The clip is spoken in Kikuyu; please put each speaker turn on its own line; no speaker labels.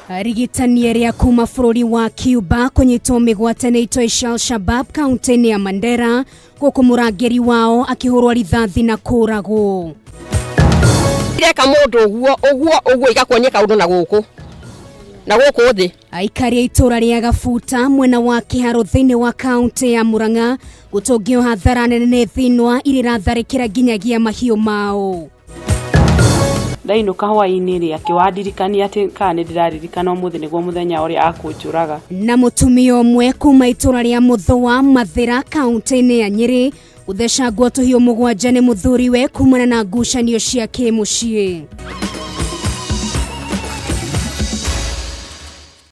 Arigitani erĩ a kuma bũrũri wa Cuba kũnyitwo mĩgwate nĩ itoi cia Al-Shabab kaunti-inĩ ya Mandera gũkũ mũrangĩri wao akĩhũrwo rithathi na kũragwo.
Ireka mũndũ ũguo ũguo ũguo igakuonia kaũndũ na gũkũ na gũkũ thĩ.
Aikari a itũra rĩa Gabuta mwena wa Kĩharũ thĩinĩ wa kaunti ya Murang'a gũtũngio hathara nene nĩ thinwa iria iratharĩkĩra nginyagia mahiũ mao.
Ndainũka hwaĩ-inĩ rĩ, akĩwandirikania atĩ kana nĩ ndĩraririkana ũmũthĩ nĩguo mũthenya ũrĩa akũnjũraga.
Na mũtumia ũmwe kuma itũra rĩa Mũthũa Mathĩra kaunti-inĩ ya Nyĩrĩ gũthecangwo tũhiũ mũgwanja nĩ mũthuriwe kumana na ngucanio cia kĩmũciĩ.